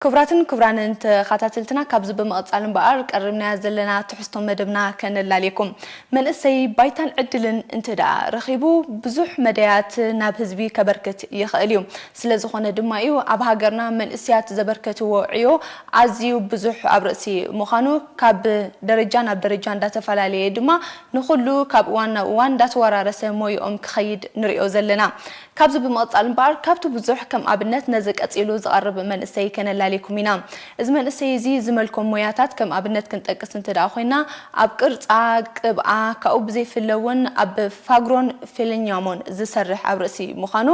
ክቡራትን ክቡራንን ተኸታተልትና፣ ካብዚ ብምቕጻል እምበኣር ቀሪብናዮ ዘለና ትሕዝቶ መደብና ከነላልየኩም። መንእሰይ ባይታን ዕድልን እንተ ደኣ ረኺቡ፣ ብዙሕ መዳያት ናብ ህዝቢ ከበርክት ይኽእል እዩ። ስለ ዝኾነ ድማ እዩ ኣብ ሃገርና መንእሰያት ዘበርከትዎ ዕዮ ኣዝዩ ብዙሕ ኣብ ርእሲ ምዃኑ፣ ካብ ደረጃ ናብ ደረጃ እንዳተፈላለየ ድማ ንኹሉ ካብ እዋን ናብ እዋን እንዳተወራረሰ ሞይኦም ክኸይድ ንሪኦ ዘለና። ካብዚ ብምቕጻል እምበኣር፣ ካብቲ ብዙሕ ከም ኣብነት ነዚ ቀጺሉ ዝቐርብ መንእሰይ ከነላልየኩም ኢና። እዚ መንእሰይ እዚ ዝመልኮ ሞያታት ከም ኣብነት ክንጠቅስ እንተ ደኣ ኮይና፣ ኣብ ቅርጻ፣ ቅብኣ፣ ካብኡ ብዘይፍለ እውን ኣብ ፋግሮን ፌለኛሞን ዝሰርሕ ኣብ ርእሲ ምዃኑ፣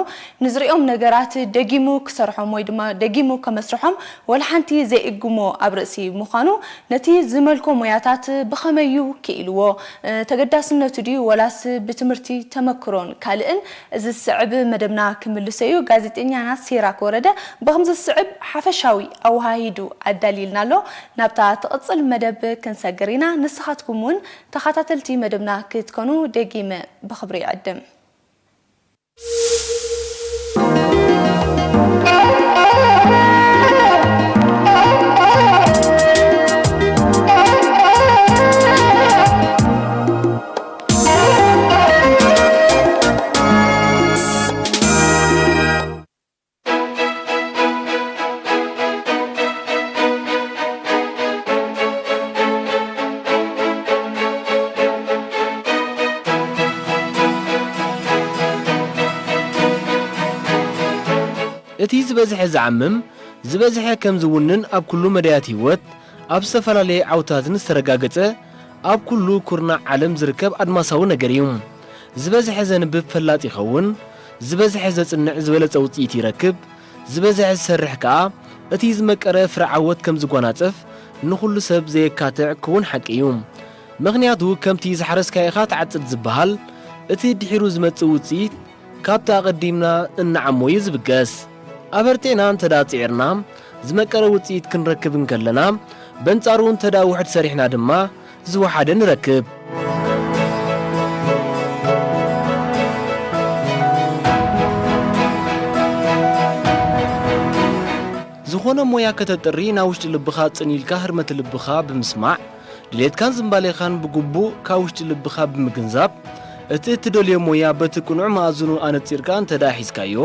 ንዝሪኦም ነገራት ደጊሙ ክሰርሖም ወይ ድማ ደጊሙ ከመስርሖም ወላ ሓንቲ ዘይእግሞ ኣብ ርእሲ ምዃኑ፣ ነቲ ዝመልኮ ሞያታት ብኸመይ እዩ ክኢልዎ? እ፣ ተገዳስነቱ ድዩ ወላስ ብትምህርቲ ተመክሮን ካልእን? እዚ ዝስዕብ መደብና ክምልሶ እዩ። ጋዜጠኛና ሲራክ ወረደ ብኸምዚ ዝስዕብ ሓፈሻዊ ኣወሃሂዱ ኣዳልይልና ኣሎ። ናብታ ትቕጽል መደብ ክንሰግር ኢና። ንስኻትኩም እውን ተኸታተልቲ መደብና ክትኮኑ ደጊመ ብኽብሪ ይዕድም። እቲ ዝበዝሐ ዝዓምም፣ ዝበዝሐ ከም ዝውንን ኣብ ኩሉ መዳያት ህይወት፣ ኣብ ዝተፈላለየ ዓውታትን ዝተረጋገጸ፣ ኣብ ኩሉ ኩርናዕ ዓለም ዝርከብ ኣድማሳዊ ነገር እዩ። ዝበዝሐ ዘንብብ ፈላጥ ይኸውን፣ ዝበዝሐ ዘጽንዕ ዝበለጸ ውጽኢት ይረክብ፣ ዝበዝሐ ዝሰርሕ ከኣ እቲ ዝመቀረ ፍረ ዓወት ከም ዝጓናጸፍ ንኹሉ ሰብ ዘየካትዕ ክውን ሓቂ እዩ። ምኽንያቱ ከምቲ ዝሓረስካዮ ኢኻ ትዓጽድ ዝበሃል፣ እቲ ድሒሩ ዝመጽእ ውጽኢት ካብቲ ኣቐዲምና እንዓሞ እዩ ዝብገስ። ኣበርቲዕና እንተ ደኣ ጽዒርና፣ ዝመቀረ ውጽኢት ክንረክብ እንከለና፣ በንጻሩ እንተ ደኣ ውሑድ ሰሪሕና ድማ፣ ዝወሓደ ንረክብ። ዝኾነ ሞያ ከተጥሪ፣ ናብ ውሽጢ ልብኻ ጽን ኢልካ ህርመት ልብኻ ብምስማዕ፣ ድሌትካን ዝንባሌኻን ብግቡእ ካብ ውሽጢ ልብኻ ብምግንዛብ፣ እቲ እትደልዮ ሞያ በቲ ቅኑዕ መኣዝኑ ኣነጺርካ እንተ ደኣ ሒዝካዮ፣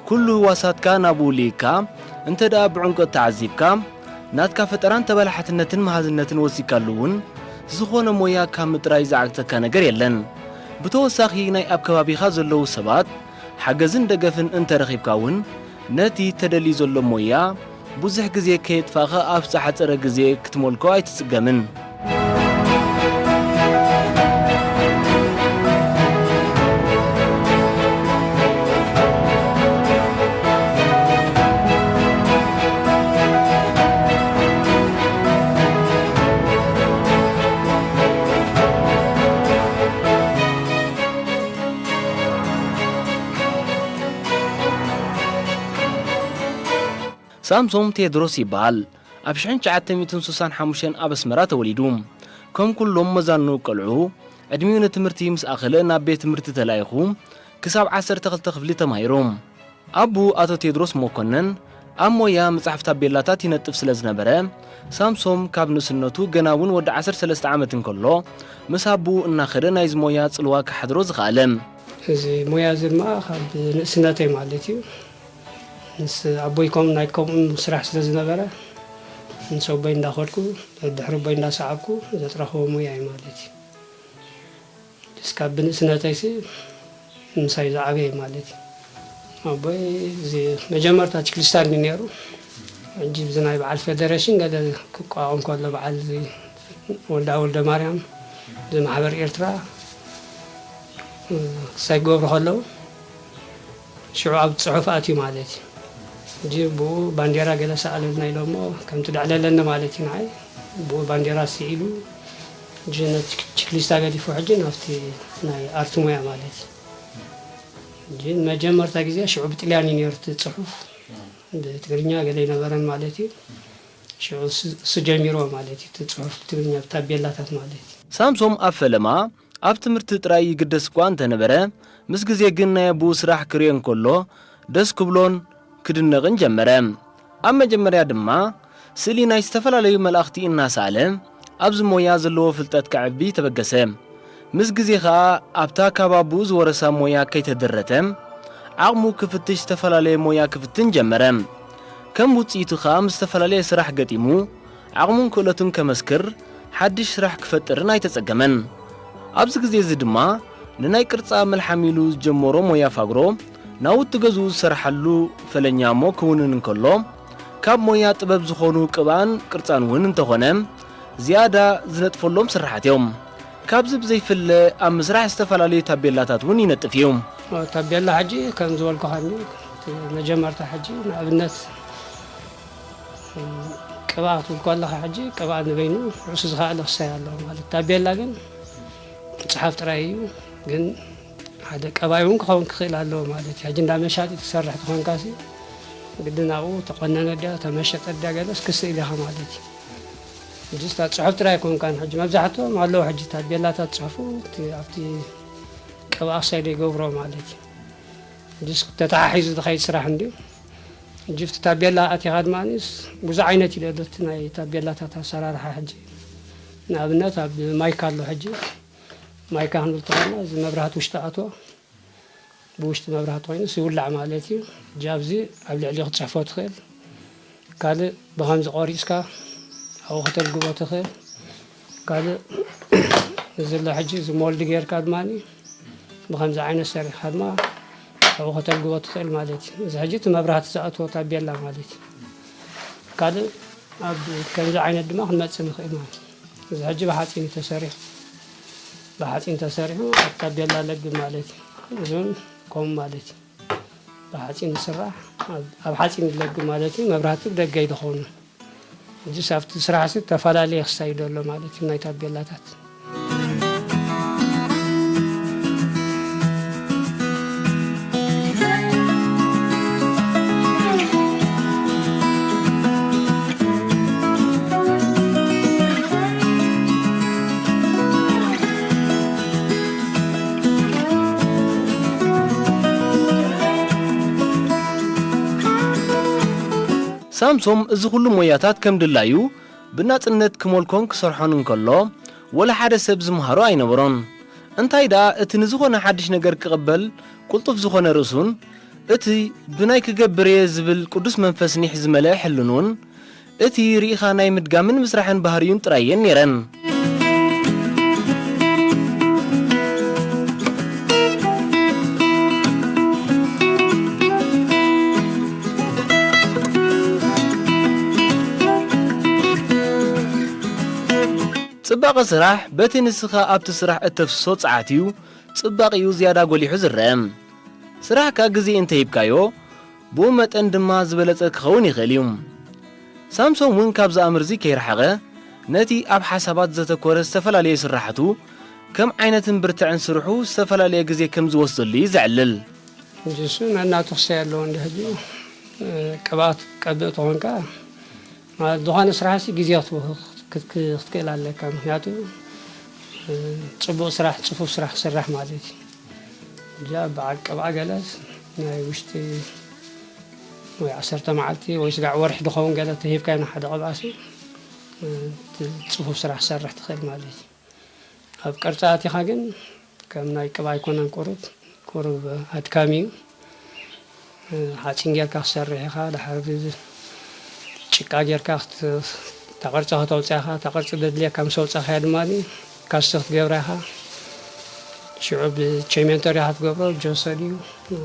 ኩሉ ህዋሳትካ ናብኡ ልኢኽካ፣ እንተ ደኣ ብዕምቆት ተዓዚብካ፣ ናትካ ፈጠራን ተበላሓትነትን መሃዝነትን ወሲድካሉ እውን፣ ዝኾነ ሞያ ካብ ምጥራይ ዝዓግተካ ነገር የለን። ብተወሳኺ ናይ ኣብ ከባቢኻ ዘለዉ ሰባት ሓገዝን ደገፍን እንተ ረኺብካ እውን፣ ነቲ ተደልዩ ዘሎ ሞያ ብዙሕ ግዜ ከየጥፋእኻ ኣብ ዝሓጸረ ግዜ ክትመልኮ ኣይትጽገምን። ሳምሶም ቴድሮስ ይበሃል። ኣብ ሽሕን ትሽዓተ ሚእትን ስሳን ሓሙሽተን ኣብ ኣስመራ ተወሊዱ። ከም ኩሎም መዛኑ ቆልዑ፣ ዕድሚኡ ንትምህርቲ ምስ ኣኸለ ናብ ቤት ትምህርቲ ተላኢኹ፣ ክሳብ ዓሰርተ ክልተ ክፍሊ ተማሂሩ። ኣቡ ኣቶ ቴድሮስ መኮነን ኣብ ሞያ ምጽሓፍ ታቤላታት ይነጥፍ ስለ ዝነበረ፣ ሳምሶም ካብ ንእስነቱ ገና እውን ወዲ ዓሰርተ ሰለስተ ዓመት እንከሎ፣ ምስ ኣቡኡ እናኸደ ናይዚ ሞያ ጽልዋ ክሓድሮ ዝኸኣለ። እዚ ሞያ እዚ ድማ ካብ ንእስነተይ ማለት እዩ። ምስ ኣቦይ ከም ናይ ከምኡ ስራሕ ስለ ዝነበረ፣ ምስ ኣቦይ እንዳኸድኩ፣ ድሕሪ ኣቦይ እንዳሰዓብኩ ዘጥረኽዎ ሞያ እዩ ማለት እዩ። እስካብ ብንእስነተይሲ ምሳይ ዝዓበየ ማለት እዩ። ኣቦይ እዚ መጀመርታ ችክሊስታን እዩ ነይሩ። ሕጂ እዚ ናይ በዓል ፌደሬሽን ገለ ክቋቋም ከሎ በዓል እዚ ወልዳ ወልደ ማርያም እዚ ማሕበር ኤርትራ ክሳይ ክገብሩ ከለዉ ሽዑ ኣብ ጽሑፍ ኣትዩ ማለት እዩ። ሕጂ ብኡ ባንዴራ ገለ ሰኣለልና ኢሎሞ ከምቲ ደዕለለኒ ማለት እዩ ንዓይ። ብኡ ባንዴራ ስኢሉ ሕጂ ነቲ ችክሊስታ ገዲፉ ሕጂ ናብቲ ናይ ኣርቲ ሞያ ማለት እዩ። ሕጂ መጀመርታ ግዜ ሽዑ ብጥልያን እዩ ነይሩ እቲ ጽሑፍ። ብትግርኛ ገለ ኣይነበረን ማለት እዩ። ሽዑ እሱ፣ እሱ ጀሚርዎ ማለት እዩ። እቲ ጽሑፍ ብትግርኛ ብታቤላታት ማለት እዩ። ሳምሶም ኣብ ፈለማ ኣብ ትምህርቲ ጥራይ ይግደስ እኳ እንተነበረ፣ ምስ ግዜ ግን ናይ ኣቦኡ ስራሕ ክርእዮ እንከሎ ደስ ክብሎን ክድነቕን ጀመረ። ኣብ መጀመርያ ድማ ስእሊ ናይ ዝተፈላለዩ መላእኽቲ እናሰኣለ ኣብዚ ሞያ ዘለዎ ፍልጠት ከዕቢ ተበገሰ። ምስ ግዜ ኸኣ ኣብታ ካብ ኣቦኡ ዝወረሳ ሞያ ከይተደረተ ዓቕሙ ክፍትሽ ዝተፈላለየ ሞያ ክፍትን ጀመረ። ከም ውጽኢቱ ኸኣ ምስ ዝተፈላለየ ስራሕ ገጢሙ ዓቕሙን ክእለቱን ከመስክር ሓድሽ ስራሕ ክፈጥርን ኣይተጸገመን። ኣብዚ ግዜ እዚ ድማ ንናይ ቅርጻ መልሓም ኢሉ ዝጀመሮ ሞያ ፋግሮ ናውቲ ገዝኡ ዝሰርሓሉ ፈለኛ እሞ ክውንን እንከሎ ካብ ሞያ ጥበብ ዝኾኑ ቅብኣን ቅርጻን እውን እንተኾነ ዝያዳ ዝነጥፈሎም ስራሓት እዮም። ካብዚ ብዘይፍለ ኣብ ምስራሕ ዝተፈላለዩ ታቤላታት እውን ይነጥፍ እዩ። ታቤላ ሕጂ ከም ዝበልኩኻኒ እቲ መጀመርታ ሕጂ ንኣብነት ቅብኣ ክትብል ከለኻ ሕጂ ቅብኣ ንበይኑ ርእሱ ዝኸኣለ ክሳይ ኣለዎ ማለት ታቤላ ግን ጽሓፍ ጥራይ እዩ። ግን ሓደ ቀባይ እውን ክኸውን ክኽእል ኣለዎ ማለት እዩ። ሕጂ እንዳ መሻጢ ትሰርሕ ተኾንካሲ ግድን ኣብኡ ተቆነነ ድያ ተመሸጠ ድያ ገለስ ክስእል ኢኻ ማለት እዩ። ሕጂ ስታ ጽሑፍ ጥራይ ኣይኮንካን። ሕጂ መብዛሕትኦም ኣለዉ ሕጂ ታቤላታት ጽሑፉ እቲ ኣብቲ ቅብኣ ክሳይ ይገብሮ ማለት እዩ። ሕጂ ተተሓሒዙ ዝኸይድ ስራሕ እንድዩ። ሕጂ ኣብቲ ታቤላ ኣቲኻ ድማ ብዙሕ ዓይነት እዩ ዘሎ እቲ ናይ ታቤላታት ኣሰራርሓ። ሕጂ ንኣብነት ኣብ ማይካ ኣሎ። ሕጂ ማይካ ክንብል ተኾና እዚ መብራህቲ ውሽጢ ኣትዎ ብውሽጢ መብራህቲ ኮይኑ ይውላዕ ማለት እዩ። ሕጂ ኣብዚ ኣብ ልዕሊኡ ክትፅሕፎ ትኽእል። ካልእ ብኸምዚ ቆሪፅካ ኣብኡ ከተልግቦ ትኽእል። ካልእ እዚ ኣሎ ሕጂ እዚ ሞልድ ጌርካ ድማ ብኸምዚ ዓይነት ሰሪሕካ ድማ ኣብኡ ከተልግቦ ትኽእል ማለት እዩ። እዚ ሕጂ እቲ መብራህቲ ዝኣትዎ ታቤላ ማለት እዩ። ካልእ ኣብ ከምዚ ዓይነት ድማ ክንመፅእ ንኽእል ማለት እዩ። እዚ ሕጂ ብሓፂን እዩ ተሰሪሑ። ብሓፂን ተሰሪሑ ኣብ ታቤላ ለግብ ማለት እዩ። እዚ እውን ከምኡ ማለት እዩ። ብሓፂን ዝስራሕ ኣብ፣ ኣብ ሓፂን ዝለግብ ማለት እዩ። መብራህቲ ብደገ እዩ ዝኾኑ። ሕጂ ኣብቲ ስራሕ ሲ ተፈላለየ ክሳይዶ ኣሎ ማለት እዩ ናይ ታቤላታት። ሳምሶም እዚ ኩሉ ሞያታት ከም ድላዩ ብናጽነት ክመልኮን ክሰርሖን እንከሎ፣ ወላ ሓደ ሰብ ዝመሃሮ ኣይነበሮን። እንታይ ደኣ እቲ ንዝኾነ ሓድሽ ነገር ክቕበል ቅልጡፍ ዝኾነ ርእሱን፣ እቲ ብናይ ክገብር እየ ዝብል ቅዱስ መንፈስ ኒሕ ዝመልአ ሕልኑን፣ እቲ ርኢኻ ናይ ምድጋምን ምስራሕን ባህርዩን ጥራይ እየን ነይረን። ጽባቐ ስራሕ በቲ ንስኻ ኣብቲ ስራሕ እተፍስሶ ጸዓት እዩ ጽባቐኡ ዝያዳ ጎሊሑ ዝረአ። ስራሕካ ግዜ እንተ ሂብካዮ፣ ብኡ መጠን ድማ ዝበለጸ ክኸውን ይኽእል እዩ። ሳምሶም እውን ካብዚ ኣምርዚ ከይረሓቐ፣ ነቲ ኣብ ሓሳባት ዘተኮረ ዝተፈላለየ ስራሕቱ፣ ከም ዓይነትን ብርትዕን ስርሑ ዝተፈላለየ ግዜ ከም ዝወስደሉ እዩ ዘዕልል። ሕጂ እሱ ነናቱ ክሳይ ኣለዎ እንዲ ሕጂ፣ እ፣ ቅብኣት ቀብእ ተኾንካ፣ ማለት ዝኾነ ስራሕሲ ግዜ ክትወ-፣ ክት-፣ ክት-፣ ክትክእል ኣለካ። ምኽንያቱ፣ እ፣ ጽቡቕ ስራሕ፣ ጽፉፍ ስራሕ ክስራሕ ማለት እዩ። እዛ በዓል ቅብኣ ገለስ ናይ ውሽጢ ወይ ዓሰርተ መዓልቲ ወይ ስጋዕ ወርሒ ዝኸውን ገለ ተሂብካዮ ንሓደ ቅብኣሲ፣ እ፣ እቲ ጽፉፍ ስራሕ ክሰርሕ ትኽእል ማለት እዩ። ኣብ ቅርጺ ኣቲኻ ግን ከም ናይ ቅብኣ ኣይኮነን ቁሩብ፣ ቁሩብ ኣድካሚ እዩ። እ፣ ሓጺን ጌርካ ክሰርሕ ኢኻ፣ ድሓር ጭቃ ጌርካ ክት-፣ እታ ቅርጺ ከተውጽኣ ኢኻ፣ እታ ቅርጺ ዘድልየካ ምስ ኣውጻእካያ ድማ ካስቲ ክትገብራ ኢኻ። ሽዑ ብቸሜንቶ ዲኻ ክትገብሮ፣ ጆሶ ድዩ? እ፣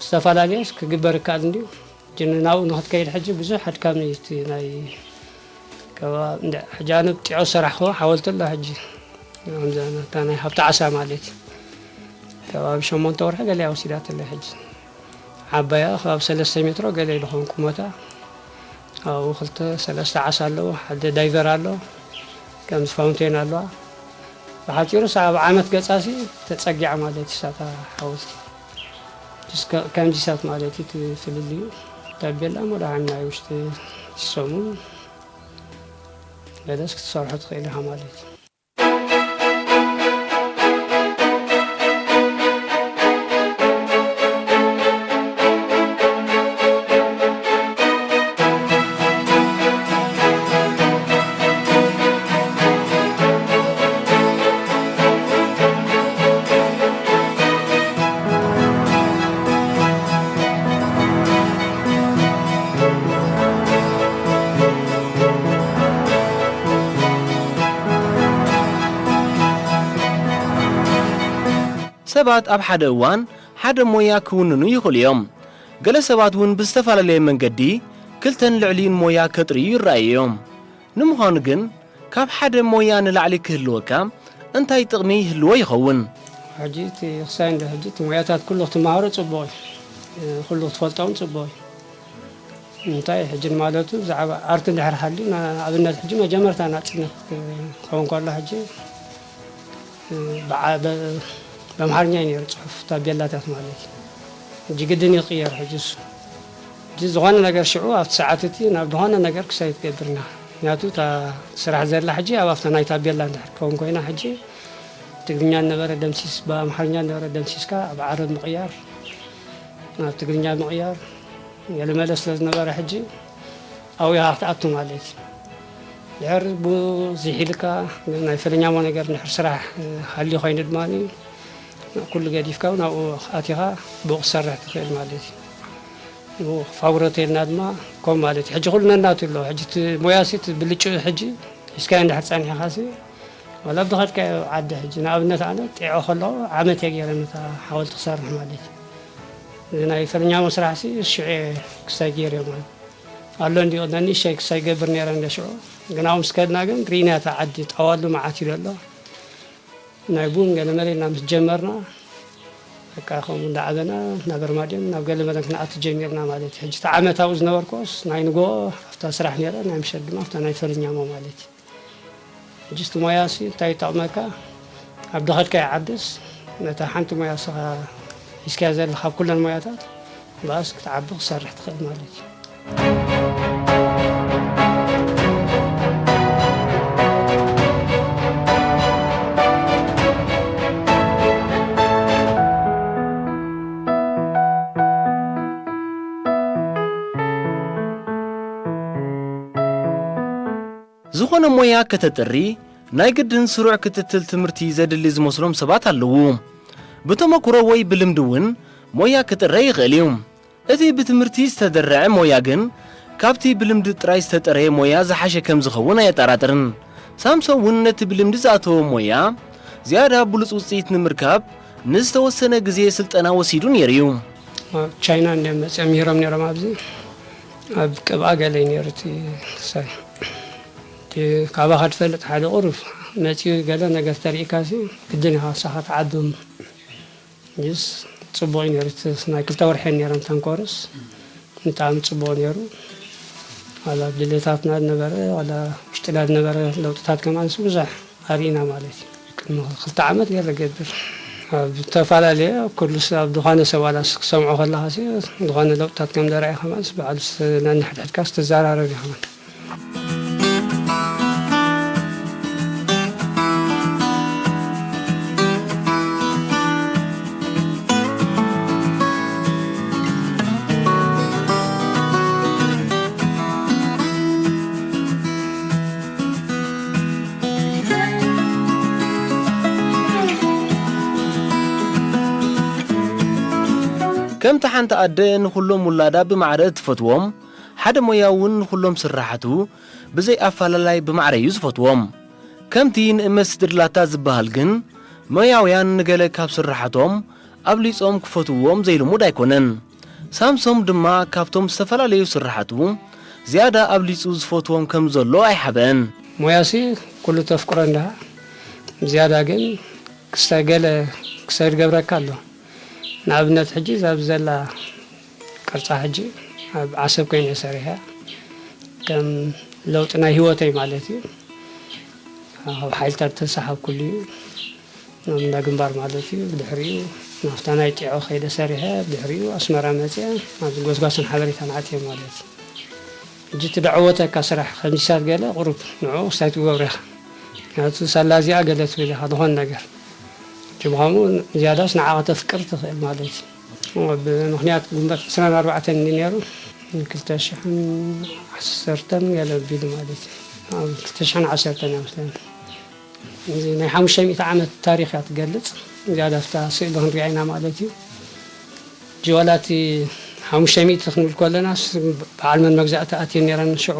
ዝተፈላለየስ ክግበር ይከኣል እንድዩ። ግን ናብኡ ንኽትከይድ ሕጂ ብዙሕ ኣድካሚ እዩ እቲ ናይ ከባቢ። እንደ ሕጂ ኣነ ብጢዖ ዝሰራሕክዎ ሓወልቲ ኣሎ ሕጂ። ከምዛ እታ ናይ ሃብቲ ዓሳ ማለት እዩ። ከባቢ ሸሞንተ ወርሒ ገለ እያ ወሲዳትለይ ሕጂ። ዓባያ ከባቢ ሰለስተ ሜትሮ ገለ እዩ ዝኸውን ቁመታ። ኣብኡ ክልተ ሰለስተ ዓሳ ኣለዎ፣ ሓደ ዳይቨር ኣሎ፣ ከምዚ ፋውንቴን ኣለዋ። ብሓጺሩ እሳ ኣብ ዓመት ገጻሲ ተጸጊዓ ማለት እዩ፣ እሳታ ሓወልቲ። እስከ-፣ ከምዚሳት ማለት እዩ እቲ ፍልልዩ። ታቤላ እሞ ደሓን ናይ ውሽጢ ሰሙን ገለስ ክትሰርሖ ትኽእል ኢኻ ማለት እዩ። ሰባት ኣብ ሓደ እዋን ሓደ ሞያ ክውንኑ ይኽእሉ እዮም። ገለ ሰባት እውን ብዝተፈላለየ መንገዲ ክልተን ልዕሊኡን ሞያ ከጥርዩ ይረኣዩ እዮም። ንምዃኑ ግን ካብ ሓደ ሞያ ንላዕሊ ክህልወካ እንታይ ጥቕሚ ይህልዎ ይኸውን? ሕጂ እቲ ክሳይ እንዶ ሕጂ እቲ ሞያታት ኩሉ ክትመሃሮ ጽቡቕ እዩ። ኩሉ ክትፈልጦ እውን ጽቡቕ እዩ። እንታይ ሕጂ ንማለቱ ብዛዕባ ኣርት እንድሕር ሃልዩ፣ ንኣብነት ሕጂ መጀመርታ ናጽነት ክኸውን ከሎ ሕጂ ብዓ-፣ በ-፣ ብኣምሓርኛ እዩ ነይሩ ጽሑፍ ታቤላታት ማለት እዩ። ሕጂ ግድን እዩ ክቕየር ሕጂ እሱ። ሕጂ ዝኾነ ነገር ሽዑ ኣብቲ ሰዓት እቲ ናብ ዝኾነ ነገር ክሳይ ትገብር ኢና። ምክንያቱ እታ ስራሕ ዘላ ሕጂ ኣብ ኣብታ ናይ ታቤላ እንድሕር ትኸውን ኮይና ሕጂ ትግርኛ ነበረ ደምሲስ፣ ብኣምሓርኛ ነበረ ደምሲስካ ኣብ ዓረብ ምቕያር፣ ናብ ትግርኛ ምቕያር፣ ገለመለ ስለ ዝነበረ ሕጂ ኣብኡ ኢኻ ክትኣቱ ማለት እዩ። ድሕር ብኡ ዝሒልካ ናይ ፈለኛሞ ነገር እንድሕር ስራሕ ሃልዩ ኮይኑ ድማ ኩሉ ገዲፍካ እውን ኣብኡ ኣቲኻ ብኡ ክትሰርሕ ትኽእል ማለት እዩ። ብኡ ክፋውረተልና ድማ ከምኡ ማለት እዩ። ሕጂ ኩሉ ነናቱ ኣሎ። ሕጂ እቲ ሞያሲ እቲ ብልጭኡ ሕጂ ሒዝካዮ እንድሕር ጸኒሕኻሲ ዋላ ብዝኸድካዮ ዓዲ ሕጂ ንኣብነት ኣነ ጢዖ ከለኹ ዓመት እየ ገይረ ነታ ሓወልቲ ክሰርሕ ማለት እዩ። እዚ ናይ ፈለኛሞ ስራሕሲ ሽዑ እየ ክሳይ ገይረዮ ማለት ኣሎ እንዲኡ ነንእሽተይ ክሳይ ገብር ነይረ እንደ ሽዑ ግን ኣብኡ ምስ ከድና ግን ርኢና እታ ዓዲ ጣዋሉ መዓት እዩ ዘሎ ናይ ቡን ገለ መለ ኢልና ምስ ጀመርና በቃ ከምኡ እንዳዓበና ናብ ኣርማድዮን ናብ ገለ መለን ክንኣቱ ጀሚርና ማለት እዩ። ሕጂ እቲ ዓመት ኣብኡ ዝነበርኩስ ናይ ንጎ ኣብታ ስራሕ ነይረ ናይ ምሸት ድማ ኣብታ ናይ ፈለኛሞ ማለት እዩ። ሕጂ እቲ ሞያሲ እንታይ ይጠቕመካ? ኣብ ዝኸድካዮ ዓድስ ነታ ሓንቲ ሞያ ንስኻ ሒዝካያ ዘለኻ ካብ ኩለን ሞያታት ብኣስ ክትዓቢ ክትሰርሕ ትኽእል ማለት እዩ። ዝኾነ ሞያ ከተጥሪ ናይ ግድን ስሩዕ ክትትል ትምህርቲ ዘድሊ ዝመስሎም ሰባት ኣለዉ። ብተመኩሮ ወይ ብልምዲ እውን ሞያ ክጥረ ይኽእል እዩ። እቲ ብትምህርቲ ዝተደርዐ ሞያ ግን ካብቲ ብልምዲ ጥራይ ዝተጠረየ ሞያ ዝሓሸ ከም ዝኸውን ኣየጠራጥርን። ሳምሶን እውን ነቲ ብልምዲ ዝኣተወ ሞያ ዝያዳ ብሉጽ ውጽኢት ንምርካብ ንዝተወሰነ ግዜ ስልጠና ወሲዱ ነይሩ እዩ። ኣብ ቻይና እንድዮም መጺኦም ምሂሮም ነይሮም ኣብዚ ኣብ ቅብኣ ገለ እዩ ነይሩ እቲ ክሳይ። እቲ ካባኻ ትፈልጥ ሓደ ቁሩብ መጺኡ ገለ ነገር ተሪእካሲ ግድን ኢኻ ንስኻ ትዓብም። ሕጅስ ጽቡቕ እዩ ነይሩ። እቲ ናይ ክልተ ወርሒ ነይረን እተን ኮርስ ብጣዕሚ ጽቡቕ ነይሩ። ዋላ ኣብ ድሌታትና ዝነበረ ዋላ ውሽጥና ዝነበረ ለውጥታት ከማንስ ብዙሕ ኣርኢና ማለት እዩ። ቅድሚ ክልተ ዓመት ገለ ገብር ኣብ ዝተፈላለየ ኩሉ ሰብ ኣብ ዝኾነ ሰብ ዋላ ክሰምዖ ከለኻ ሲ ዝኾነ ለውጥታት ከም ዘርኣየ ከማንስ ባዕሉ ነንሕድሕድካ ዝተዘራረብ እዩ ከማን። ከምቲ ሓንቲ ኣደ ንኹሎም ውላዳ ብማዕረ እትፈትዎም፣ ሓደ ሞያ እውን ንኹሎም ስራሓቱ ብዘይ ኣፈላላይ ብማዕረ እዩ ዝፈትዎም። ከምቲ ንእመት ስድርላታ ዝበሃል ግን፣ ሞያውያን ንገለ ካብ ስራሓቶም ኣብሊጾም ክፈትውዎም ዘይልሙድ ኣይኮነን። ሳምሶም ድማ ካብቶም ዝተፈላለዩ ስራሓቱ ዝያዳ ኣብሊጹ ዝፈትዎም ከም ዘሎ ኣይሓበአን። ሞያሲ ኩሉ ተፍቅሮ እንድኻ፣ ዝያዳ ግን ክሳይ ገለ ክሳይ ዝገብረካ ኣሎ። ንኣብነት ሕጂ እዛ ኣብዚ ዘላ ቅርጻ ሕጂ ኣብ ዓሰብ ኮይነ እየ ሰሪሐ። ከም ለውጢ ናይ ህይወተይ ማለት እዩ። ኣብ ሓይልታት ዝተሰሓብኩሉ እዩ። ናብ እንዳ ግንባር ማለት እዩ። ብድሕሪኡ ናብታ ናይ ጢዖ ከይደ ሰሪሐ፣ ብድሕሪኡ ኣስመራ መጺአ፣ ኣብዚ ጎስጓስን ሓበሬታን ኣትየ ማለት እዩ። ሕጂ እቲ ደዕወተካ ስራሕ ከምዚሳት ገለ ቁሩብ ንዕኡ ክስታይ ትገብሮ ኢኻ። ምክንያቱ ሳላ እዚኣ ገለ ትብል ኢኻ ዝኾነ ነገር። ሕጂ ብኸምኡ ዝያዳስ ንዓኻ ተፍቅር ትኽእል ማለት እዩ። ብምኽንያት ግንቦት ዕስራን ኣርባዕተን እንዲ ነይሩ፣ ክልተ ሽሕን ዓሰርተን ገለ ኣቢሉ ማለት እዩ። ኣብ ክልተ ሽሕን ዓሰርተን እያ መስለኒ። እዚ ናይ ሓሙሽተ ሚእቲ ዓመት ታሪኽ እያ ትገልጽ። ዝያዳ ኣብታ ስእሊ ክንሪኣ ኢና ማለት እዩ። ሕጂ ዋላ እቲ ሓሙሽተ ሚእቲ ክንብል ከለናስ በዓል መን መግዛእቲ ኣትየን ነይረን ሽዑ፣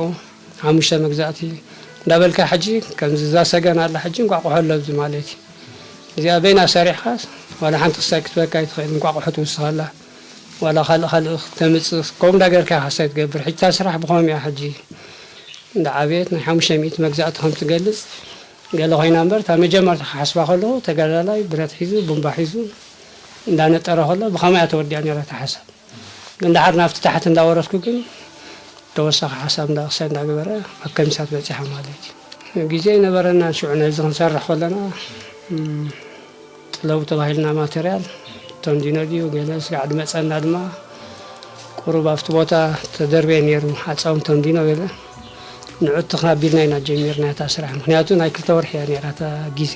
ሓሙሽተ መግዛእቲ እንዳበልካ ሕጂ ከምዚ እዛ ሰገን ኣላ ሕጂ እንቋቑሖ ኣሎ ኣብዚ ማለት እዩ። እዚኣ በይና ሰሪሕኻስ ዋላ ሓንቲ ክስታይ ክትበካ ኣይትኽእል፣ እንቋቑሖ ትውስኸላ፣ ዋላ ካልእ ካልእ ክተምጽእ፣ ከምኡ እንዳገርካ ኢኻ ክስታይ ትገብር። ሕጂ እታ ስራሕ ብኸምኡ እያ ሕጂ እንዳዓበየት፣ ናይ ሓሙሽተ ሚእቲ መግዛእቲ ከም ትገልጽ ገለ ኮይና እምበር፣ እታ መጀመርታ ክሓስባ ከለኹ ተጋዳላይ ብረት ሒዙ፣ ቡምባ ሒዙ እንዳነጠረ ከሎ ብኸመይ እያ ተወዲኣ ነይራ እታ ሓሳብ። ግን ደሓር ናብቲ ታሕቲ እንዳወረድኩ ግን ተወሳኺ ሓሳብ እንዳ ክሳይ እንዳገበረ ኣብ ከሚሳት በጺሓ ማለት እዩ። ግዜ ኣይነበረናን ሽዑ ነዚ ክንሰርሕ ከለና፣ እም፣ ጥለው ተባሂልና ማተርያል ተንዲኖ ድዩ ገለ ስጋዕ ድመጸና ድማ ቁሩብ ኣብቲ ቦታ ተደርበየ ነይሩ ሓጻውን ተንዲኖ ገለ ንዑ ተኻቢርና ኢና ጀሚርና እታ ስራሕ። ምኽንያቱ ናይ ክልተ ወርሒ እያ ነይራ እታ ግዜ።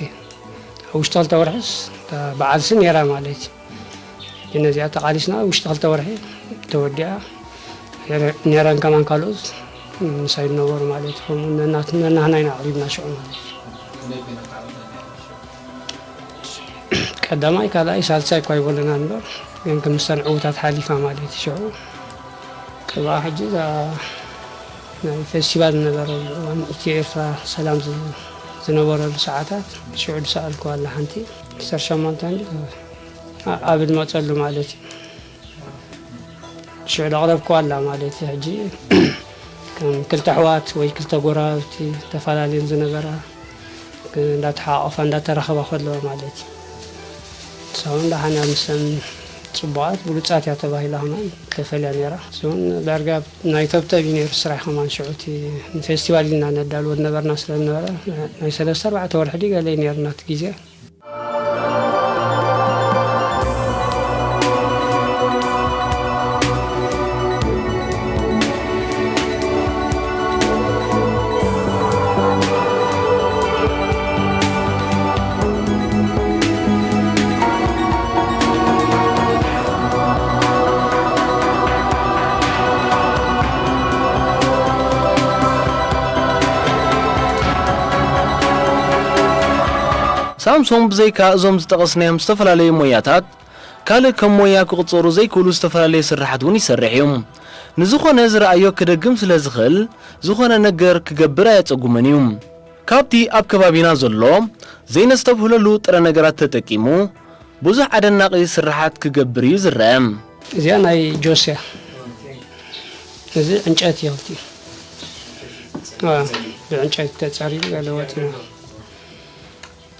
ኣብ ውሽጢ ክልተ ወርሕስ እታ በዓልሲ ነይራ ማለት እዩ። ነዚኣ ተቓሊስና ውሽጢ ክልተ ወርሒ ተወዲኣ። ሄረ-፣ ኔረን ከማን ካልኦት ምሳይ ዝነበሩ ማለት እዩ። ከምኡ ነናት-፣ ነናህና ኢና ኣቕሪብና ሽዑ ማለት እዩ። ቀዳማይ፣ ካልኣይ፣ ሳልሳይ እኳ ይበሉና እምበር፣ ግን ክምሰን ዕዉታት ሓሊፋ ማለት እዩ ሽዑ። ከብኣ ሕጂ እዛ ናይ ፌስቲቫል ዝነበረሉ እዋን፣ ኢትዮ ኤርትራ ሰላም ዝ-፣ ዝነበረሉ ሰዓታት፣ ሽዑ ዝሰኣልኩዋ ኣላ ሓንቲ፣ ዓሰርተ ሸሞንተ እንዲ ኣ-፣ ኣብ ዝመጸሉ ማለት እዩ። ሽዑ ዘቕረብኩዋ ኣላ ማለት እዩ። ሕጂ ከም ክልተ ኣሕዋት ወይ ክልተ ጎረባብቲ ተፈላለየን ዝነበራ፣ እንዳተሓቋቋፋ፣ እንዳተራኸባ ከለዋ ማለት እዩ። ንሳ እውን ደሓን እያ፣ ምስን ጽቡቓት ብሉጻት እያ ተባሂላ ከማን ተፈልያ ነይራ። እሱ እውን ዳርጋ ናይ ተብተብ እዩ ነይሩ ስራሕ ከማን ሽዑ እቲ ንፌስቲቫል ኢልና ነዳልዎ ዝነበርና ስለ ዝነበረ ናይ ሰለስተ ኣርባዕተ ወርሒ ድዩ ገለ እዩ ነይርና እቲ ግዜ። ሳምሶም ብዘይካ እዞም ዝጠቐስናዮም ዝተፈላለዩ ሞያታት፣ ካልእ ከም ሞያ ክቑጸሩ ዘይክእሉ ዝተፈላለዩ ስርሓት እውን ይሰርሕ እዩ። ንዝኾነ ዝረኣዮ ክደግም ስለ ዝኽእል፣ ዝኾነ ነገር ክገብር ኣየጸጉሞን እዩ። ካብቲ ኣብ ከባቢና ዘሎ ዘይነስተብህለሉ ጥረ ነገራት ተጠቂሙ፣ ብዙሕ ኣደናቒ ስርሓት ክገብር እዩ ዝረአ። እዚኣ ናይ ጆስ እያ። እዚ ዕንጨይቲ እዩ፣ ኣብቲ፣ አ፣ ብዕንጨይቲ ተጸሪቡ ገለ ወጺኡ።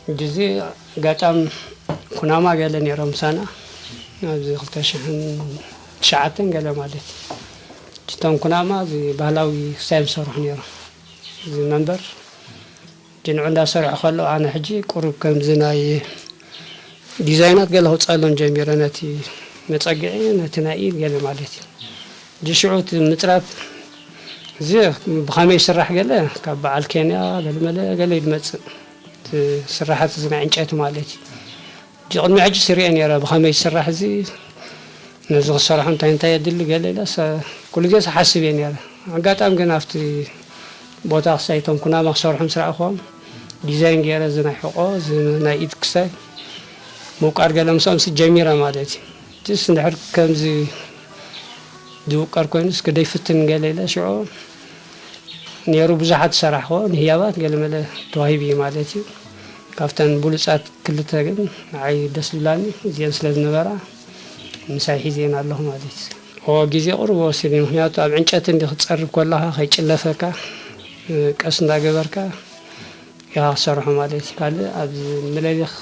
ሕጂ እዚ ኣጋጣሚ ኩናማ ገለ ነይሮም ምሳና፣ ኣብዚ ክልተ ሽሕን ትሽዓተን ገለ ማለት እዩ። እቶም ኩናማ እዚ ባህላዊ ክሳይ ዝሰርሑ ነይሮም። እዚ መንበር፣ ሕጂ ንዑ እንዳሰርሑ ከለዉ ኣነ ሕጂ ቁሩብ ከምዚ ናይ ዲዛይናት ገለ ክውፅኣሎም ጀሚረ፣ ነቲ መፀግዒ፣ ነቲ ናይ ኢድ ገለ ማለት እዩ። ሕጂ ሽዑ እቲ ምፅራብ እዚ ብኸመይ ይስራሕ ገለ ካብ በዓል ኬንያ ገለ መለ ገለ እዩ ዝመፅእ። እቲ ስራሓት እዚ ናይ ዕንጨይቲ ማለት እዩ። ሕጂ ቅድሚ ሕጂ ስሪኤ ነይረ፣ ብኸመይ ዝስራሕ እዚ፣ ነዚ ክሰርሖ እንታይ እንታይ የድሊ ገለ ኢለ ሰ-፣ ኩሉ ግዜ ሰሓስብ እየ ነይረ። ኣጋጣሚ ግን ኣብቲ ቦታ ክሳይ እቶም ኩናማ ክሰርሑ ምስ ረኣኹዎም፣ ዲዛይን ገይረ እዚ ናይ ሕቆ፣ እዚ ናይ ኢድ ክሳይ ምውቃር ገለ ምስኦም ስ-፣ ጀሚረ ማለት እዩ። እዚስ እንድሕር ከምዚ ዝውቀር ኮይኑስ ክደይ ፍትን ገለ ኢለ ሽዑ ነይሩ ብዙሓት ዝሰራሕዎ ንህያባት ገለመለ ተዋሂቡ እዩ ማለት እዩ። ካብተን ብሉጻት ክልተ ግን ንዓይ ደስ ዝብላኒ እዚአን ስለ ዝነበራ ምሳይ ሒዘን ኣለኹ ማለት እዩ። እዎ፣ ግዜ ቁሩብ ወሲዱ እዩ። ምኽንያቱ ኣብ ዕንጨቲ እንዲ ክትጸርብ ከለኻ ከይጭለፈካ፣ እ፣ ቀስ እንዳገበርካ ኢኻ ክትሰርሖ ማለት እዩ። ካልእ ኣብዚ ምለሊኽ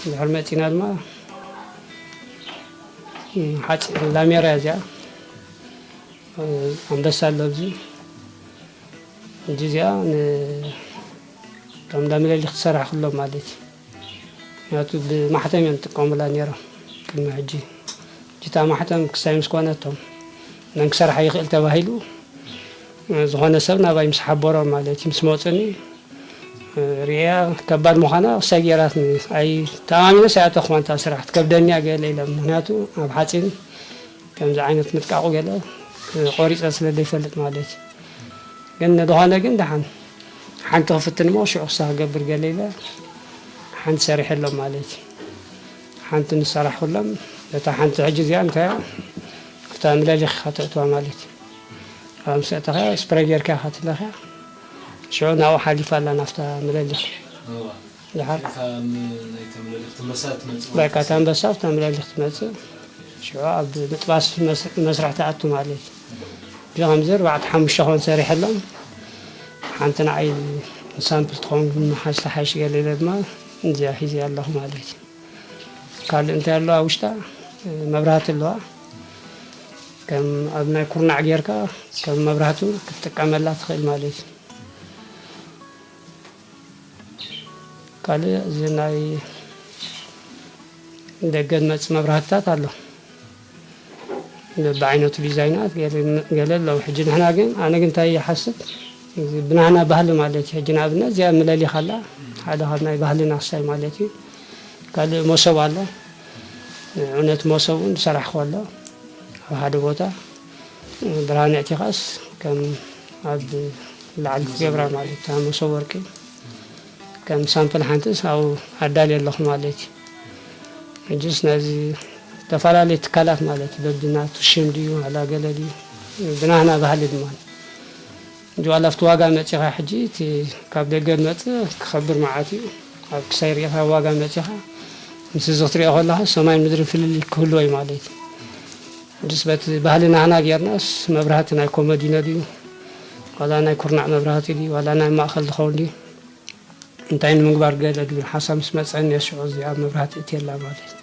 ድሕሪ መጺና ድማ፣ እ፣ ሓጺ-፣ ላሜራ እዚኣ፣ እ፣ ኣንበሳ ኣሎ ኣብዚ። ሕጂ እዚኣ ን-፣ እቶም እንዳ ምለሊኽ ትሰርሕ ከሎ ማለት እዩ። ምኽንያቱ ብማሕተም እዮም ዝጥቀሙላ ነይሮም ቅድሚ ሕጂ። ሕጂ እታ ማሕተም ክሳይ ምስ ኮነቶም መን ክሰርሓ ይኽእል ተባሂሉ፣ ዝኾነ ሰብ ናባይ ምስ ሓበሮም ማለት እዩ፣ ምስ መፁኒ፣ ርእያ ከባድ ምዃና ክሳይ ገይራትኒ። ኣይ ተኣማሚነስ ኣይኣተኹዋን እታ ስራሕ፣ ትከብደኒ እያ ገለ ኢሎም። ምኽንያቱ ኣብ ሓፂን ከምዚ ዓይነት ምጥቃቑ ገለ ቆሪፀ ስለ ዘይፈልጥ ማለት እዩ። ግን ንድኾነ ግን ደሓን ሓንቲ ክፍትን እሞ ሽዑ ክሳ ክገብር ገለ ኢለ ሓንቲ ሰሪሐሎም ማለት እዩ። ሓንቲ ምስ ሰራሕኩሎም፣ እታ ሓንቲ ሕጂ እዚኣ እንታይ እያ? ኣብታ ምለሊኽ ኢኻ ተእትዋ ማለት እዩ። ኣብ ምስ ኣእተኻ ስፕሬይ ጌርካ ኢኻ ትለኽያ። ሽዑ ናብኡ ሓሊፋ ኣላ ናብታ ምለሊኽ። እዋ። ድሓር እታ ም-፣ ናይታ ምልእልኽቲ መሳ ትመጽእ በቃ፣ እታ ኣንበሳ ኣብታ ምልእልኽቲ ትመጽእ። ሽዑ ኣብ ምጥባስ መስ-፣ መስርሕ ትኣቱ ማለት እዩ። እዚ ከምዚ ኣርባዕተ ሓሙሽተ ኾን ሰሪሐሎም። ሓንቲ ንዓይ ሳምፕል ትኸውን፣ መሓዝ ተሓይሽ ገለ ኢለ ድማ እዚኣ ሒዘ ኣለኹ ማለት እዩ። ካልእ እንታይ ኣለዋ ውሽጣ? መብራህቲ ኣለዋ። ከም ኣብ ናይ ኩርናዕ ጌርካ ከም መብራህቲ ክትጥቀመላ ትኽእል ማለት እዩ። ካልእ እዚ ናይ ደገ ዝመጽእ መብራህትታት ኣሎ። በብዓይነቱ ዲዛይናት ገለ፣ ገለ ኣለዉ። ሕጂ ንሕና ግን፣ ኣነ ግን እንታይ ይሓስብ፣ እዚ ብናህና ባህሊ ማለት እዩ። ሕጂ ንኣብነት እዚኣ ምለሊኻ ኣላ፣ ሓደ ካብ ናይ ባህልና ክሳይ ማለት እዩ። ካልእ መሶብ ኣሎ። እውነት መሶብ እውን ዝሰራሕኩ ኣሎ። ኣብ ሓደ ቦታ ብርሃን ኣእቲኻስ ከም ኣብ ላዕሊ ትገብራ ማለት እታ መሶብ ወርቂ ከም ሳምፕል ሓንትስ ኣብኡ ኣዳልየ ኣለኹ ማለት እዩ። ሕጅስ ነዚ ዝተፈላለዩ ትካላት ማለት እዩ፣ በብናቱ ሽም ድዩ ዋላ ገለ ድዩ፣ ብናህና ባህሊ ድማ እንጂ ዋላ ኣብቲ ዋጋ መጺኻ ሕጂ እቲ ካብ ደገ ዝመጽእ ክኸብር መዓት እዩ። ኣብ ክሳይ ርኢኻ ዋጋ መጺኻ ምስ እዚ ክትሪኦ ከለኻ ሰማይን ምድርን ፍልልይ ክህልዎ እዩ ማለት እዩ። ሕጅስ በቲ ባህሊ ናህና ጌርናስ መብራህቲ ናይ ኮመዲኖ ድዩ ዋላ ናይ ኩርናዕ መብራህቲ ድዩ ዋላ ናይ ማእኸል ዝኸውን ድዩ እንታይ ንምግባር ገለ ዝብል ሓሳብ ምስ መጸኒ እየ ሽዑ እዚኣ መብራህቲ እትየላ ማለት እዩ።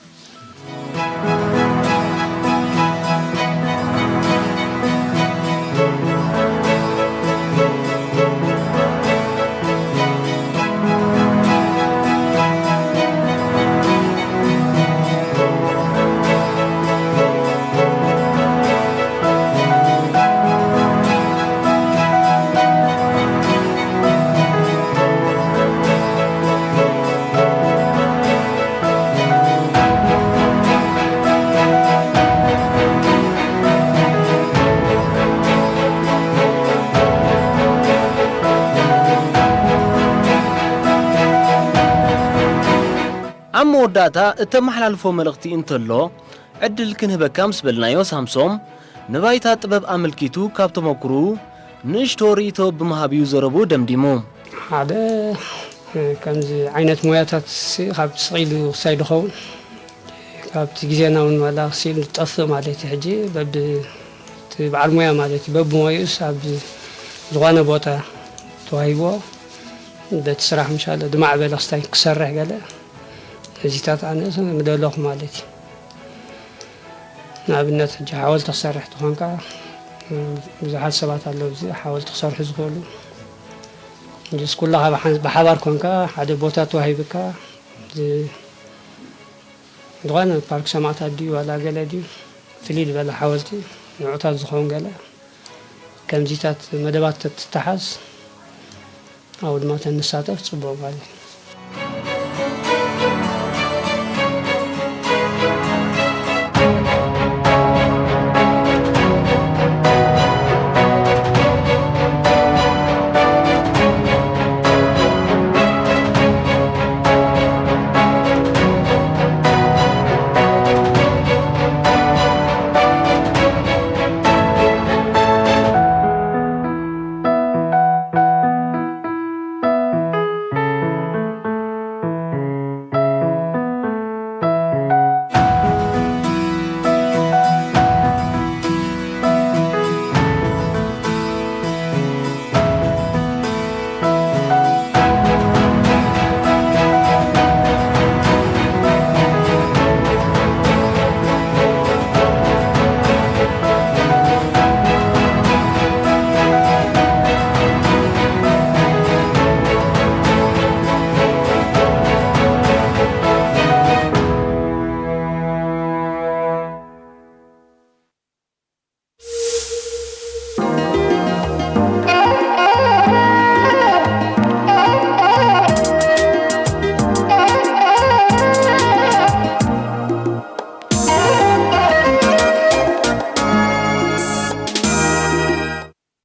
ኣብ መወዳእታ እተመሓላልፎ መልእኽቲ እንተሎ፣ ዕድል ክንህበካ ምስ በልናዮ፣ ሳምሶም ንባይታ ጥበብ ኣመልኪቱ ካብ ተመኩርኡ ንእሽቶ ርእይቶ ብምሃብ እዩ ዘረብኡ ደምዲሙ። ሓደ፣ ከምዚ ዓይነት ሞያታት ሲ-፣ ካብ ስቕ ኢሉ ክሳይ ዝኸውን፣ ካብቲ ግዜና እውን ዋላ ክስእል ዝጠፍእ ማለት እዩ። ሕጂ በብ-፣ እቲ በዓል ሞያ ማለት እዩ፣ በብሞያኡስ ኣብ ዝኾነ ቦታ ተዋሂብዎ፣ በቲ ስራሕ ምሻለ ዝማዕበለ ክስታይ ክሰርሕ ገለ፣ እዚታት ኣነ ምደለኹ ማለት እዩ። ንኣብነት፣ ሕጂ ሓወልቲ ክሰርሕ ተኾንካ፣ ብዙሓት ሰባት ኣለዉ፣ እዚ ሓወልቲ ክሰርሑ ዝኽእሉ። ሕጂስ ኩልኻ ብሓን-፣ ብሓባር ኮንካ፣ ሓደ ቦታ ተዋሂብካ፣ ዝ-፣ ዝኾነ ፓርክ ሰማእታት ድዩ፣ ዋላ ገለ ድዩ፣ ፍልይ ዝበለ ሓወልቲ፣ ንዑታት ዝኸውን ገለ፣ ከምዚታት መደባት ተትተሓዝ፣ ኣብኡ ድማ ተንሳተፍ ጽቡቕ ማለት እዩ።